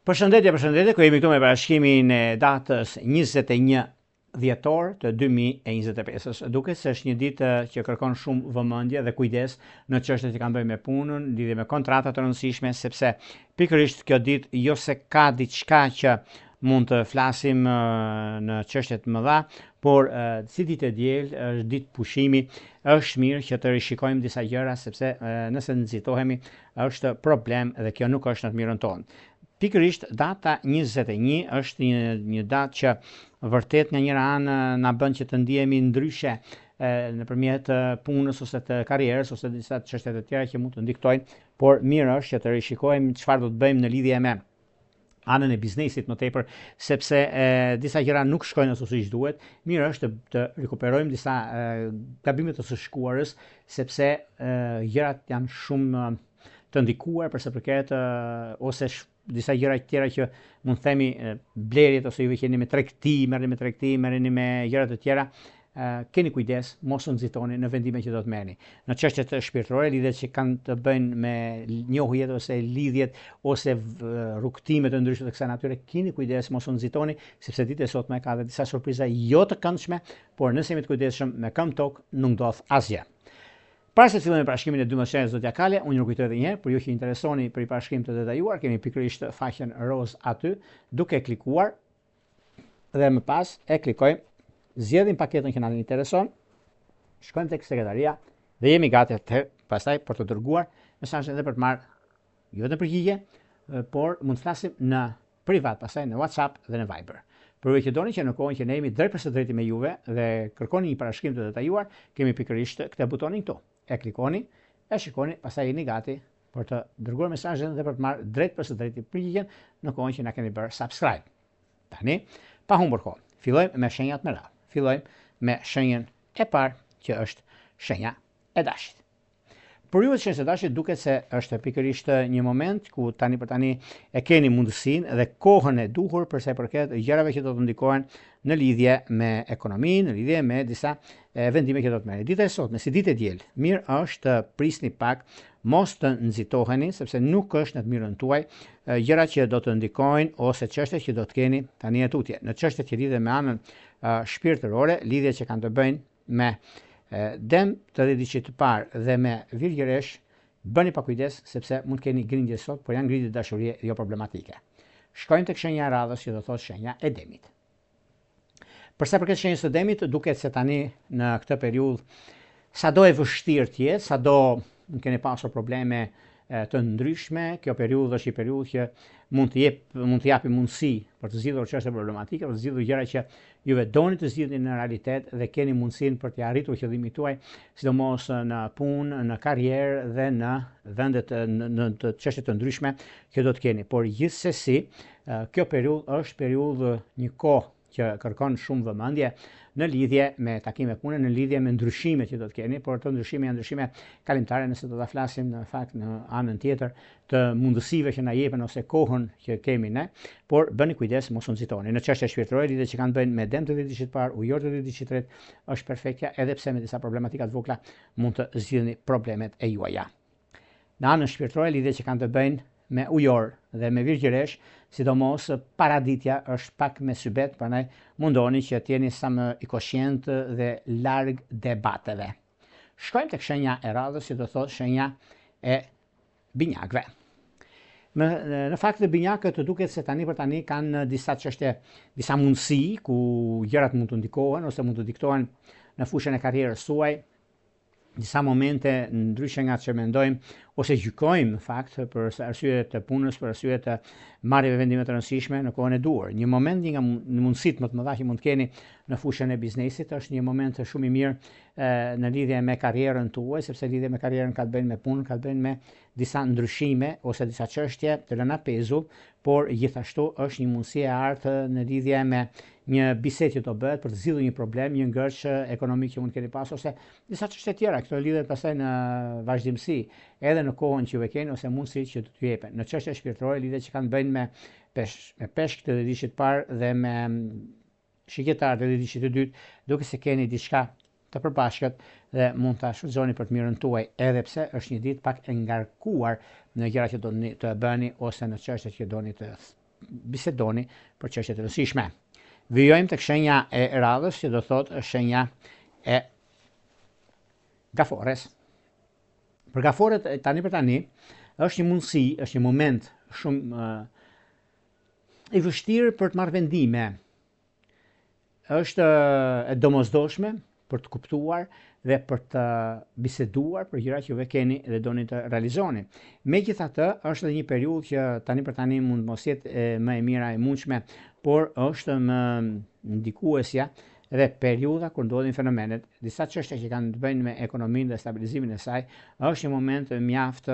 Përshëndetje, përshëndetje, ku jemi këtu me parashikimin e datës 21 dhjetor të 2025-ës. Duket se është një ditë që kërkon shumë vëmendje dhe kujdes në çështjet që kanë të bëjnë me punën, lidhje me kontrata të rëndësishme, sepse pikërisht kjo ditë jo se ka diçka që mund të flasim në çështje të mëdha, por si ditë e diel, është ditë pushimi, është mirë që të rishikojmë disa gjëra sepse nëse nxitohemi është problem dhe kjo nuk është në të mirën tonë. Pikërisht data 21 është një një datë që vërtet nga njëra anë na bën që të ndihemi ndryshe nëpërmjet punës ose të karrierës ose disa çështje të tjera që mund të ndikojnë, por mirë është që të rishikojmë çfarë do të bëjmë në lidhje me anën e biznesit më tepër, sepse e, disa gjëra nuk shkojnë ashtu siç duhet. Mirë është të, të rikuperojmë disa e, gabime të së shkuarës, sepse e, gjërat janë shumë të ndikuar për sa përket ose disa gjëra të tjera që mund të themi blerjet ose juve që jeni me tregti, merreni me tregti, merreni me gjëra të tjera, keni kujdes, mos u nxitoni në vendimet që do të merrni. Në çështjet shpirtërore, lidhjet që kanë të bëjnë me njohjet ose lidhjet ose rrugëtime të ndryshme të kësaj natyre, keni kujdes, mos u nxitoni, sepse dita e sotme ka edhe disa surpriza jo të këndshme, por nëse jemi të kujdesshëm me këmbë tokë, nuk ndodh asgjë. Para se të fillojmë parashikimin e 12 shenjave zodiakale, unë ju kujtoj edhe një herë, për ju që interesoni për një parashikim të detajuar, kemi pikërisht faqen rozë aty, duke klikuar dhe më pas e klikojmë, zgjedhim paketën që na intereson, shkojmë tek sekretaria dhe jemi gati atëherë pastaj për të dërguar mesazhin dhe për të marrë jo vetëm përgjigje, por mund të flasim në privat pastaj në WhatsApp dhe në Viber. Për ju që doni që në kohën që ne jemi drejt për së drejti me juve dhe kërkoni një parashikim të detajuar, kemi pikërisht këtë butonin këtu. E klikoni, e shikoni, pastaj jeni gati për të dërguar mesazhin dhe për të marrë drejt për së drejti përgjigjen në kohën që na keni bërë subscribe. Tani, pa humbur kohë, fillojmë me shenjat me radhë. Fillojmë me shenjën e parë që është shenja e dashit. Për ju shenjës së dashit duket se është pikërisht një moment ku tani për tani e keni mundësinë dhe kohën e duhur për sa i përket gjërave që do të ndikohen në lidhje me ekonominë, në lidhje me disa vendime që do të merrni. Dita e sotme, si ditë e diel, mirë është të prisni pak, mos të nxitoheni sepse nuk është në të mirën tuaj gjëra që do të ndikojnë ose çështjet që do të keni tani e tutje. Në çështjet që lidhen me anën shpirtërore, lidhje që kanë të bëjnë me dem të dhjetëditëshit të parë dhe me virgjëresh, bëni pak kujdes sepse mund të keni grindje sot, por janë grindje dashurie jo problematike. Shkojmë tek shenja e radhës që do thotë shenja e demit. Për sa përket shenjës së demit, duket se tani në këtë periudhë sado e vështirë të jetë, sado keni pasur probleme të ndryshme, kjo periudhë është një periudhë që mund të jep mund të japi mundësi për të zgjidhur çështje problematike, për të zgjidhur gjëra që juve doni të zgjidhni në realitet dhe keni mundësinë për të arritur qëllimin tuaj, sidomos në punë, në karrierë dhe në vendet në, në të çështje të ndryshme që do të keni. Por gjithsesi, kjo periudhë është periudhë një kohë që kërkon shumë vëmendje në lidhje me takime pune, në lidhje me ndryshimet që do të keni, por ato ndryshime janë ndryshime kalimtare nëse do ta flasim në fakt në anën tjetër të mundësive që na jepen ose kohën që kemi ne, por bëni kujdes mos u nxitoni. Në çështje shpirtërore, lidhje që kanë të bëjnë me dem të dhjetëditëshit të parë, ujor të dhjetëditëshit të tretë, është perfektja, edhe pse me disa problematika të vogla mund të zgjidhni problemet e juaja. Në anën shpirtërore lidhje që kanë të bëjnë me ujor dhe me virgjëresh, sidomos paraditja është pak me sybet, prandaj mundoni që të jeni sa më i koshient dhe larg debateve. Shkojmë tek shenja e radhës që do thotë shenja e binjakëve. Në, në fakt binjakët duket se tani për tani kanë disa çështje, disa mundësi ku gjërat mund të ndikohen ose mund të diktohen në fushën e karrierës suaj, disa momente ndryshe nga që mendojmë ose gjykojmë në fakt për arsye të punës, për arsye të marrjeve vendime të rëndësishme në kohën e duhur. Një moment një nga mundësitë më të mëdha që mund të keni në fushën e biznesit është një moment shumë i mirë në lidhje me karrierën tuaj, sepse lidhje me karrierën ka të bëjnë me punën, ka të bëjnë me disa ndryshime ose disa çështje të lëna pezull, por gjithashtu është një mundësi e artë në lidhje me një bisedë që do bëhet për të zgjidhur një problem, një ngërç ekonomik që mund të keni pasur ose disa çështje tjera. Këto lidhen pastaj në vazhdimësi, edhe në kohën që ju e keni ose mundësitë që do t'ju jepen. Në çështje shpirtërore lidhje që kanë të bëjnë me pesh, me peshk të dhjetëditëshit të parë dhe me shigjetar të dhjetëditëshit të dytë, duket se keni diçka të përbashkët dhe mund ta shfrytëzoni për të mirën tuaj, edhe pse është një ditë pak e ngarkuar në gjëra që doni të bëni ose në çështje që doni të. bisedoni për çështje të rëndësishme. Vijojmë tek shenja e radhës që do thotë shenja e gaforres. Për gaforret tani për tani është një mundësi, është një moment shumë uh, i vështirë për të marrë vendime. Është e domosdoshme për të kuptuar dhe për të biseduar për gjëra që juve keni dhe doni të realizoni. Megjithatë, është edhe një periudhë që tani për tani mund të mos jetë më e mira e mundshme, por është më ndikuesja dhe periudha kur ndodhin fenomenet, disa çështje që kanë të bëjnë me ekonominë dhe stabilizimin e saj, është një moment mjaft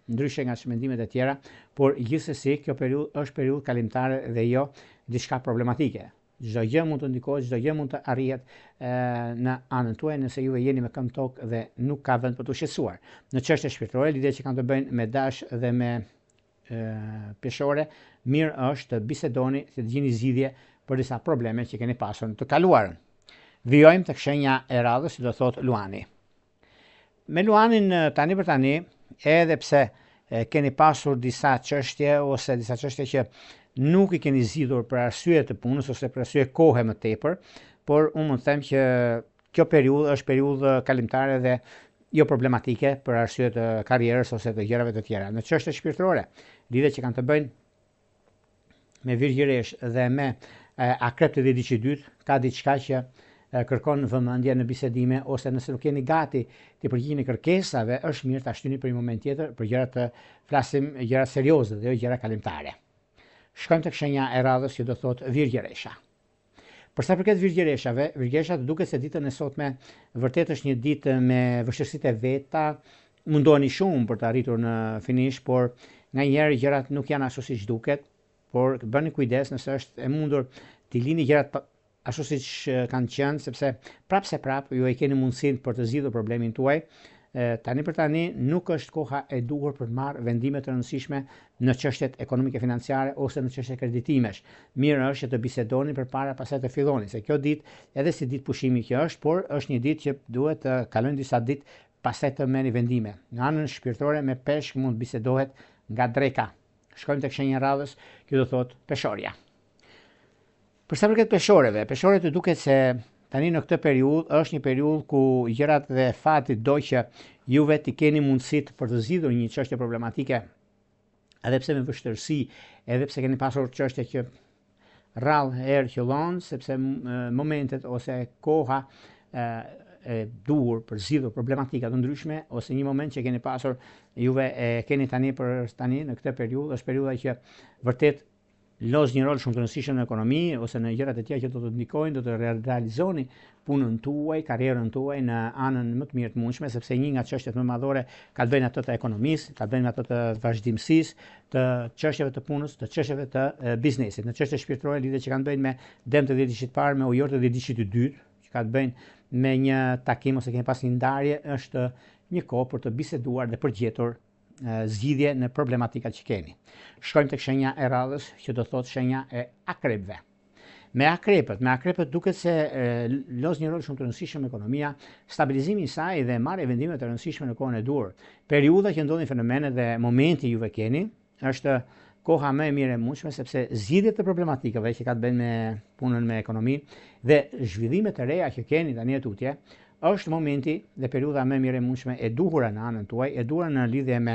ndryshe nga çmendimet e tjera, por gjithsesi kjo periudhë është periudhë kalimtare dhe jo diçka problematike. Çdo gjë mund të ndikohet, çdo gjë mund të arrihet në anën tuaj nëse juve jeni me këmbë tokë dhe nuk ka vend për t'u shqetësuar. Në çështje shpirtërore, lidhje që kanë të bëjnë me dash dhe me peshore, mirë është të bisedoni, të gjeni zgjidhje për disa probleme që keni pasur në të kaluarën. Vijojmë tek shenja e radhës, që do thotë Luani. Me Luanin tani për tani, edhe pse keni pasur disa çështje ose disa çështje që nuk i keni zgjidhur për arsye të punës ose për arsye kohe më tepër, por unë mund të them që kjo periudhë është periudhë kalimtare dhe jo problematike për arsye të karrierës ose të gjërave të tjera. Në çështje shpirtërore, lidhje që kanë të bëjnë me virgjëresh dhe me akrep të dhjetëditëshit të dytë, ka diçka që kërkon vëmendje në bisedime ose nëse nuk jeni gati t'i përgjigjeni kërkesave, është mirë ta shtyni për një moment tjetër për gjëra të flasim gjëra serioze dhe jo gjëra kalimtare. Shkojmë tek shenja e radhës që do thotë virgjëresha. Për sa përket virgjëreshave, virgjëreshat duket se ditën e sotme vërtet është një ditë me vështirësitë e veta, mundoheni shumë për të arritur në finish, por nganjëherë gjërat nuk janë ashtu siç duket, por bëni kujdes nëse është e mundur t'i lini gjërat ashtu siç kanë qenë, sepse prapë se prapë ju e keni mundësinë për të zgjidhur problemin tuaj. Tani për tani nuk është koha e duhur për të marrë vendime të rëndësishme në çështjet ekonomike financiare ose në çështje kreditimesh. Mirë është që të bisedoni përpara pastaj të filloni, se kjo ditë edhe si ditë pushimi që është, por është një ditë që duhet të kalojnë disa ditë pastaj të merrni vendime. Në anën shpirtërore me peshk mund të bisedohet nga dreka. Shkojmë tek shenja e radhës, kjo do thotë peshorja. Për sa përket peshoreve, peshoret duket se tani në këtë periudhë është një periudhë ku gjërat dhe fati do që juve t'i keni mundësitë për të zgjidhur një çështje problematike, edhe pse me vështirësi, edhe pse keni pasur çështje që rrallë herë qëllon, sepse momentet ose koha e duhur për zgjidhur problematika të ndryshme ose një moment që keni pasur juve e keni tani për tani në këtë periudhë është periudha që vërtet loz një rol shumë të rëndësishëm në ekonomi ose në gjërat e tjera që do të ndikojnë, do të realizoni punën tuaj, karrierën tuaj në anën më të mirë të mundshme, sepse një nga çështjet më madhore ka të bëjë ato të ekonomisë, ka të bëjë ato të vazhdimësisë, të çështjeve të punës, të çështjeve të biznesit. Në çështje shpirtërore lidhje që kanë të bëjnë me dem të dhjetëditëshit të parë, me ujor të dhjetëditëshit të dytë, që ka të bëjnë me një takim ose keni pas një ndarje, është një kohë për të biseduar dhe për gjetur zgjidhje në problematikat që keni. Shkojmë tek shenja e radhës, që do thotë shenja e akrepëve. Me akrepët, me akrepët duket se e, loz një rol shumë të rëndësishëm ekonomia, stabilizimi i saj dhe marrja e vendimeve të rëndësishme në kohën e duhur. Periudha që ndodhin fenomenet dhe momenti juve keni është koha më e mirë e mundshme sepse zgjidhjet e problematikave që ka të bëjnë me punën me ekonominë dhe zhvillimet e reja që keni tani e tutje, Është momenti dhe periudha më e mirë e mundshme e duhura në anën tuaj, e duhura në lidhje me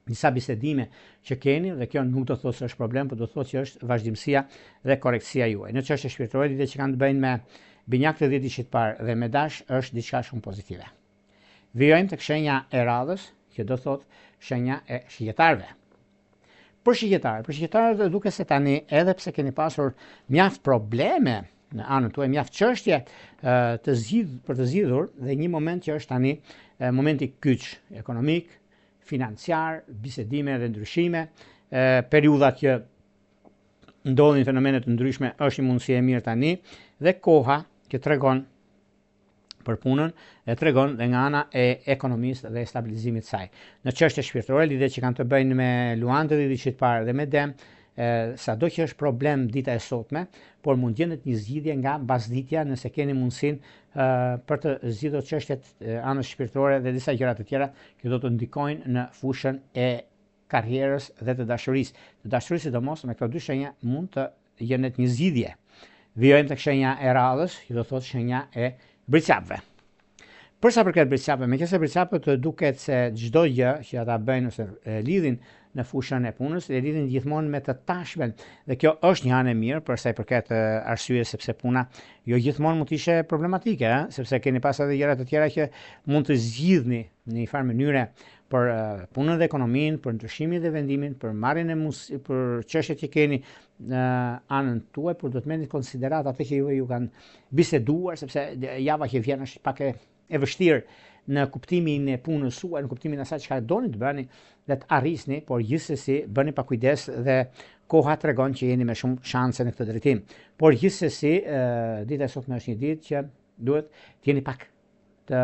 disa bisedime që keni dhe kjo nuk do të thotë se është problem, por do të thotë që është vazhdimësia dhe korrektësia juaj. Në çështje shpirtërore lidhje që kanë të bëjnë me binjak të dhjetëditëshit të parë dhe me dash është diçka shumë pozitive. Vijojmë tek shenja e radhës, që do thotë shenja e shigjetarëve. Për shigjetarët, për shigjetarët duket se tani edhe pse keni pasur mjaft probleme në anën tuaj, mjaft çështje të zgjidh për të zgjidhur dhe një moment që është tani momenti kyç ekonomik, financiar, bisedime dhe ndryshime, periudhat që ndodhin fenomene të ndryshme është një mundësi e mirë tani dhe koha që tregon për punën e tregon dhe nga ana e ekonomisë dhe stabilizimit të saj. Në çështje shpirtërore, lidhje që kanë të bëjnë me Luan të dhjetëditëshit të parë dhe me Dem, sado që është problem dita e sotme, por mund gjendet një zgjidhje nga mbasditja nëse keni mundësinë për të zgjidhur çështjet anës shpirtërore dhe disa gjëra të tjera që do të ndikojnë në fushën e karrierës dhe të dashurisë. Të dashurisë sidomos me këto dy shenja mund të gjendet një zgjidhje. Vijojmë tek shenja e radhës, që do thotë shenja e bricjapëve. Për sa përket bricjapëve, meqenëse bricjapët duket se çdo gjë që ata bëjnë ose lidhin në fushën e punës, e lidhin gjithmonë me të tashmen dhe kjo është një anë e mirë për sa i përket arsyes sepse puna jo gjithmonë mund të ishte problematike, ëh, sepse keni pas edhe gjëra të tjera që mund të zgjidhni në një farë mënyre për punën dhe ekonominë, për ndryshimin dhe vendimin, për marrjen e mundësi, për çështjet që keni në anën tuaj, por duhet merrni konsideratë atë që juve ju kanë biseduar, sepse java që vjen është pak e, e vështirë në kuptimin e punës suaj, në kuptimin e asaj çka doni të bëni dhe të arrisni, por gjithsesi bëni pak kujdes dhe koha tregon që jeni me shumë shanse në këtë drejtim. Por gjithsesi dita e sotme është një ditë që duhet të jeni pak të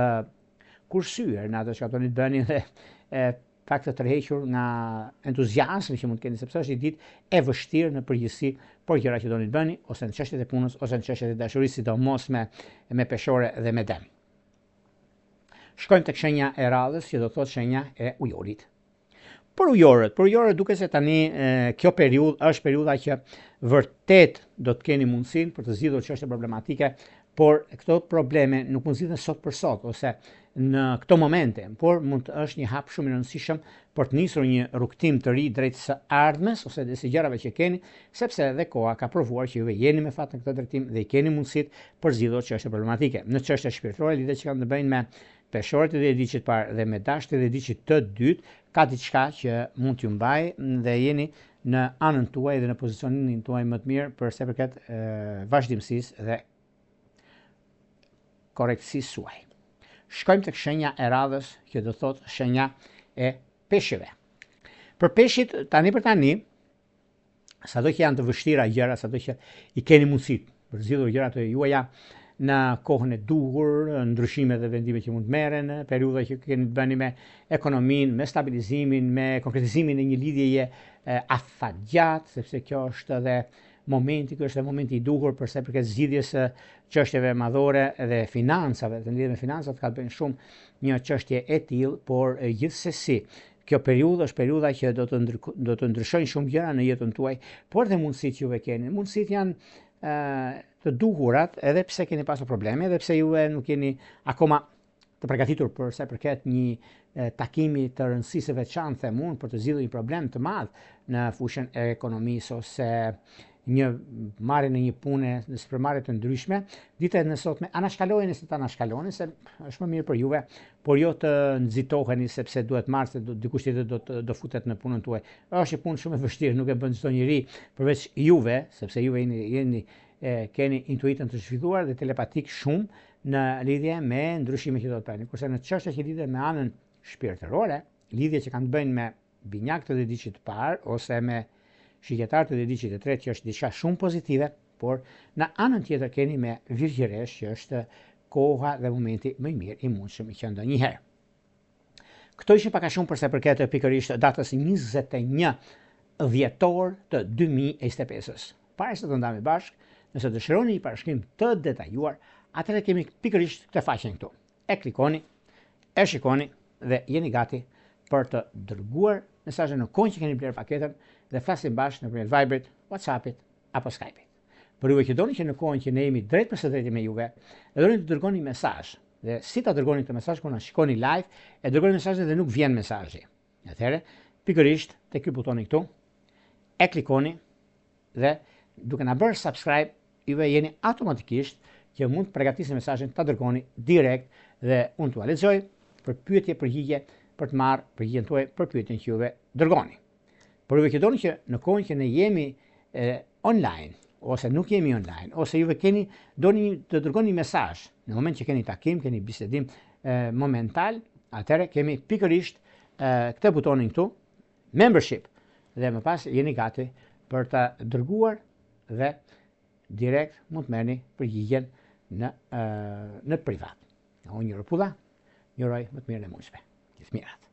kursyer në atë çka doni të bëni dhe e, pak të tërhequr nga entuziazmi që mund të keni, sepse është një ditë e vështirë në përgjithësi për gjëra që doni të bëni ose në çështjet e punës ose në çështjet e dashurisë, sidomos me me peshore dhe me dem. Shkojmë tek shenja e radhës, që do të thotë shenja e ujorit. Për ujorët, për ujorët duket se tani e, kjo periudhë është periudha që vërtet do të keni mundësinë për të zgjidhur çështje problematike, por këto probleme nuk mund zgjidhen sot për sot ose në këto momente, por mund të është një hap shumë i rëndësishëm për të nisur një rrugëtim të ri drejt së ardhmes ose disa gjërave që keni, sepse edhe koha ka provuar që juve jeni me fat në këtë drejtim dhe i keni mundësitë për zgjidhur çështje problematike. Në çështje shpirtërore lidhje që kanë të bëjnë me Peshoret e dhjetëditëshit të parë dhe me dashtë e dhjetëditëshit të dytë, ka diçka që mund t'ju mbajë dhe jeni në anën tuaj dhe në pozicionimin tuaj më të mirë për sa i përket vazhdimësisë dhe korrektësisë suaj. Shkojmë tek shenja e radhës, që do thotë shenja e peshqve. Për peshqit tani për tani, sado që janë të vështira gjëra, sado që i keni mundësitë për të zgjidhur gjërat e juaja në kohën e duhur, ndryshime dhe vendime që mund të merren, periudha që keni të bëni me ekonominë, me stabilizimin, me konkretizimin e një lidhjeje afatgjatë, sepse kjo është edhe momenti, kjo është edhe momenti i duhur për sa i përket zgjidhjes së çështjeve madhore dhe financave, dhe në lidhje me financat ka të bëjnë shumë një çështje e tillë, por gjithsesi Kjo periudhë është periudha që do të do të ndryshojnë shumë gjëra në jetën tuaj, por dhe mundësitë që juve keni. Mundësitë janë ë të duhurat, edhe pse keni pasur probleme, edhe pse juve nuk jeni akoma të përgatitur për sa i përket një e, takimi të rëndësisë së veçantë, them unë, për të zgjidhur një problem të madh në fushën e ekonomisë ose një marrje në një pune në sipërmarrje të ndryshme, dita e sotme anashkalojeni se ta anashkaloni se është më mirë për juve, por jo të nxitoheni sepse duhet marrë se do, dikush tjetër do të do futet në punën tuaj. Është një punë shumë e vështirë, nuk e bën çdo njeri përveç juve, sepse juve jeni jeni e, keni intuitën të zhvilluar dhe telepatik shumë në lidhje me ndryshimet që do të bëni. Kurse në çështje që lidhen me anën shpirtërore, lidhje që kanë të bëjnë me binjakë të dhjetëditëshit të parë ose me shigjetarë të dhjetëditëshit të tretë që është diçka shumë pozitive, por në anën tjetër keni me virgjëresh që është koha dhe momenti më i mirë i mundshëm që ndonjëherë. Këto ishin pak a shumë për sa i përket pikërisht datës 21 dhjetor të 2025-ës. Para se të ndahemi bashkë, nëse dëshironi një parashkrim të detajuar, atëherë kemi pikërisht këtë faqen këtu. E klikoni, e shikoni dhe jeni gati për të dërguar mesazhe në kohën që keni blerë paketën dhe flasim bashkë nëpërmjet Viberit, WhatsAppit apo Skype-it. Për juve që doni që në kohën që ne jemi drejt për së drejti me juve, dhe doni të dërgoni mesazh, dhe si ta dërgoni këtë mesazh kur na shikoni live, e dërgoni mesazhin dhe nuk vjen mesazhi. Atëherë, pikërisht te ky butoni këtu, e klikoni dhe duke na bërë subscribe, juve jeni automatikisht që mund të përgatisni mesazhin ta dërgoni direkt dhe unë t'ua lexoj për pyetje përgjigje për të marrë përgjigjen tuaj për pyetjen që juve dërgoni. Por juve që doni që në kohën që ne jemi e, online ose nuk jemi online ose juve keni doni të dërgoni mesazh në moment që keni takim, keni bisedim e, momental, atëherë kemi pikërisht e, këtë butonin këtu membership dhe më pas jeni gati për ta dërguar dhe direkt mund të merrni përgjigjen në në privat. Unë ju Rëpulla, ju uroj më të mirën e mundshme. Gjithë mirat.